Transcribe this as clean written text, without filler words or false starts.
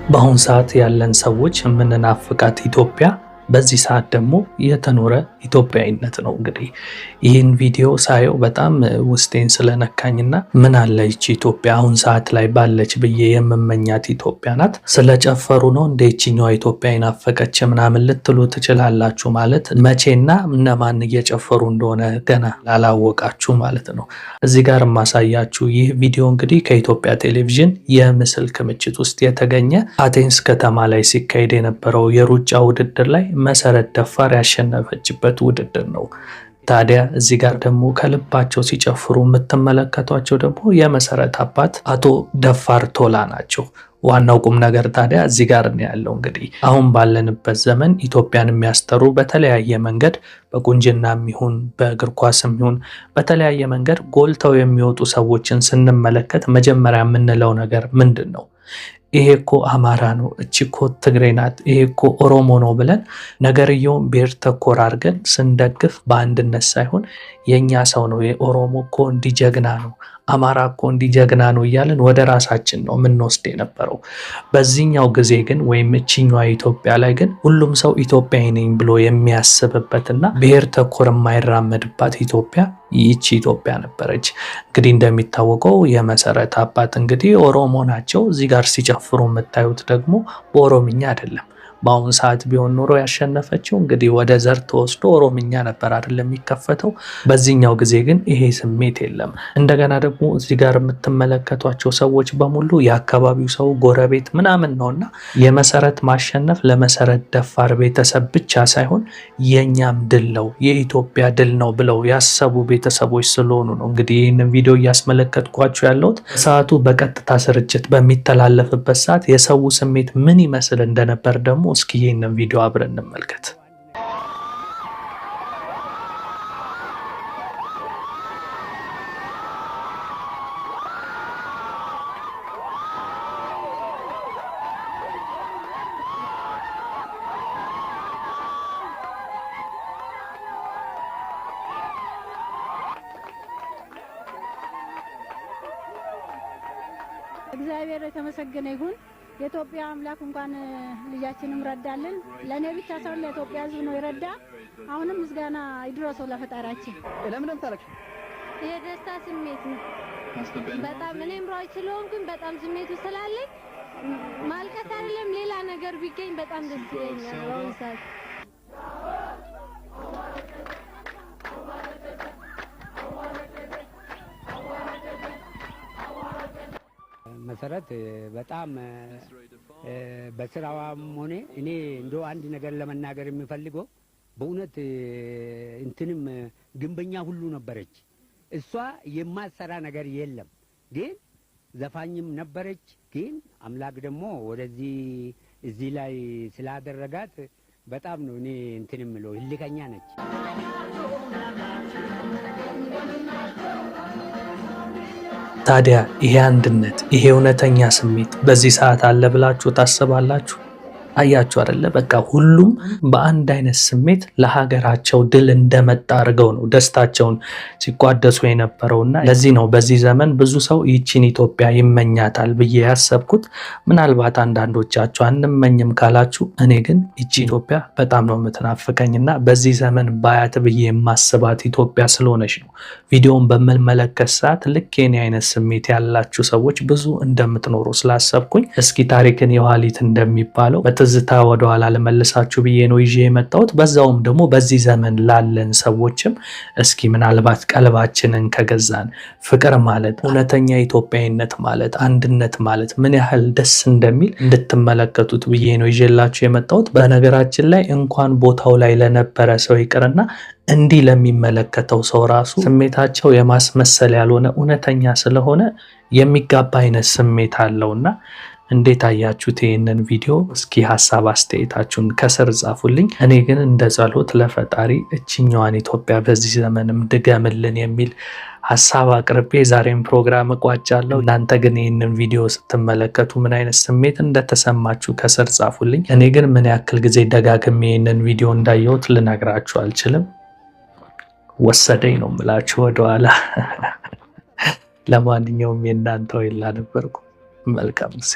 በአሁን ሰዓት ያለን ሰዎች የምንናፍቃት ኢትዮጵያ በዚህ ሰዓት ደግሞ የተኖረ ኢትዮጵያዊነት ነው። እንግዲህ ይህን ቪዲዮ ሳየው በጣም ውስጤን ስለነካኝና ምን አለ ይቺ ኢትዮጵያ አሁን ሰዓት ላይ ባለች ብዬ የምመኛት ኢትዮጵያ ናት። ስለጨፈሩ ነው እንደ ይችኛዋ ኢትዮጵያ ይናፈቀች ምናምን ልትሉ ትችላላችሁ። ማለት መቼና እነማን እየጨፈሩ እንደሆነ ገና ላላወቃችሁ ማለት ነው። እዚህ ጋር የማሳያችሁ ይህ ቪዲዮ እንግዲህ ከኢትዮጵያ ቴሌቪዥን የምስል ክምችት ውስጥ የተገኘ አቴንስ ከተማ ላይ ሲካሄድ የነበረው የሩጫ ውድድር ላይ መሰረት ደፋር ያሸነፈችበት ውድድር ነው። ታዲያ እዚህ ጋር ደግሞ ከልባቸው ሲጨፍሩ የምትመለከቷቸው ደግሞ የመሰረት አባት አቶ ደፋር ቶላ ናቸው። ዋናው ቁም ነገር ታዲያ እዚህ ጋር ነው ያለው። እንግዲህ አሁን ባለንበት ዘመን ኢትዮጵያን የሚያስጠሩ በተለያየ መንገድ በቁንጅናም ይሁን በእግር ኳስም ይሁን በተለያየ መንገድ ጎልተው የሚወጡ ሰዎችን ስንመለከት መጀመሪያ የምንለው ነገር ምንድን ነው? ይሄ እኮ አማራ ነው፣ እቺ እኮ ትግሬ ናት፣ ይሄ እኮ ኦሮሞ ነው ብለን ነገርየውን ብሔር ተኮር አድርገን ስንደግፍ በአንድነት ሳይሆን የእኛ ሰው ነው፣ የኦሮሞ እኮ እንዲጀግና ነው፣ አማራ እኮ እንዲጀግና ነው እያልን ወደ ራሳችን ነው የምንወስድ የነበረው። በዚህኛው ጊዜ ግን ወይም እችኛዋ ኢትዮጵያ ላይ ግን ሁሉም ሰው ኢትዮጵያዊ ነኝ ብሎ የሚያስብበትና ብሔር ተኮር የማይራመድባት ኢትዮጵያ ይቺ ኢትዮጵያ ነበረች። እንግዲህ እንደሚታወቀው የመሰረት አባት እንግዲህ ኦሮሞ ናቸው። እዚህ ጋር ሲጨፍሩ የምታዩት ደግሞ በኦሮምኛ አይደለም። በአሁን ሰዓት ቢሆን ኖሮ ያሸነፈችው እንግዲህ ወደ ዘር ተወስዶ ኦሮምኛ ነበር አይደለም የሚከፈተው። በዚህኛው ጊዜ ግን ይሄ ስሜት የለም። እንደገና ደግሞ እዚህ ጋር የምትመለከቷቸው ሰዎች በሙሉ የአካባቢው ሰው ጎረቤት ምናምን ነውና የመሰረት ማሸነፍ ለመሰረት ደፋር ቤተሰብ ብቻ ሳይሆን የኛም ድል ነው፣ የኢትዮጵያ ድል ነው ብለው ያሰቡ ቤተሰቦች ስለሆኑ ነው እንግዲህ ይህንን ቪዲዮ እያስመለከትኳችሁ ያለሁት። ሰዓቱ በቀጥታ ስርጭት በሚተላለፍበት ሰዓት የሰው ስሜት ምን ይመስል እንደነበር ደግሞ እስኪ ይህንን ቪዲዮ አብረን እንመልከት። እግዚአብሔር የተመሰገነ ይሁን። የኢትዮጵያ አምላክ እንኳን ልጃችንም ረዳልን። ለእኔ ብቻ ሳይሆን ለኢትዮጵያ ሕዝብ ነው የረዳ። አሁንም ምስጋና ይድረሰው ለፈጣሪያችን። ለምን እንደምታለቅሽ? የደስታ ስሜት ነው በጣም። እኔም ሯጭ ስለሆንኩኝ በጣም ስሜቱ ስላለኝ ማልቀስ አይደለም ሌላ ነገር ቢገኝ በጣም ደስ ይለኛል በአሁኑ ሰዓት። መሰረት በጣም በስራዋም ሆነ እኔ እንደ አንድ ነገር ለመናገር የሚፈልገው በእውነት እንትንም ግንበኛ ሁሉ ነበረች። እሷ የማትሰራ ነገር የለም። ግን ዘፋኝም ነበረች። ግን አምላክ ደግሞ ወደዚህ እዚህ ላይ ስላደረጋት በጣም ነው እኔ እንትን የምለው፣ እልከኛ ነች። ታዲያ ይሄ አንድነት፣ ይሄ እውነተኛ ስሜት በዚህ ሰዓት አለ ብላችሁ ታስባላችሁ? አያችሁ አይደለ? በቃ ሁሉም በአንድ አይነት ስሜት ለሀገራቸው ድል እንደመጣ አድርገው ነው ደስታቸውን ሲቋደሱ የነበረውና ለዚህ ነው በዚህ ዘመን ብዙ ሰው ይቺን ኢትዮጵያ ይመኛታል ብዬ ያሰብኩት። ምናልባት አንዳንዶቻችሁ አንመኝም ካላችሁ፣ እኔ ግን ይቺ ኢትዮጵያ በጣም ነው የምትናፍቀኝና በዚህ ዘመን ባያት ብዬ የማስባት ኢትዮጵያ ስለሆነች ነው። ቪዲዮን በምመለከት ሰዓት ልክ የኔ አይነት ስሜት ያላችሁ ሰዎች ብዙ እንደምትኖሩ ስላሰብኩኝ እስኪ ታሪክን የኋሊት እንደሚባለው በትዝታ ወደኋላ ልመልሳችሁ ብዬ ነው ይዤ የመጣሁት። በዛውም ደግሞ በዚህ ዘመን ላለን ሰዎችም እስኪ ምናልባት ቀልባችንን ከገዛን ፍቅር ማለት፣ እውነተኛ ኢትዮጵያዊነት ማለት፣ አንድነት ማለት ምን ያህል ደስ እንደሚል እንድትመለከቱት ብዬ ነው ይዤላችሁ የመጣሁት። በነገራችን ላይ እንኳን ቦታው ላይ ለነበረ ሰው ይቅርና እንዲህ ለሚመለከተው ሰው ራሱ ስሜታቸው የማስመሰል ያልሆነ እውነተኛ ስለሆነ የሚጋባ አይነት ስሜት አለውና እንዴት አያችሁት ይህንን ቪዲዮ? እስኪ ሀሳብ አስተያየታችሁን ከስር ጻፉልኝ። እኔ ግን እንደ ጸሎት ለፈጣሪ እችኛዋን ኢትዮጵያ በዚህ ዘመንም ድገምልን የሚል ሀሳብ አቅርቤ የዛሬን ፕሮግራም እቋጫለሁ። እናንተ ግን ይህንን ቪዲዮ ስትመለከቱ ምን አይነት ስሜት እንደተሰማችሁ ከስር ጻፉልኝ። እኔ ግን ምን ያክል ጊዜ ደጋግሜ ይህንን ቪዲዮ እንዳየሁት ልነግራችሁ አልችልም። ወሰደኝ ነው የምላችሁ ወደኋላ። ለማንኛውም የእናንተው የላ ነበርኩ። መልካም ጊዜ።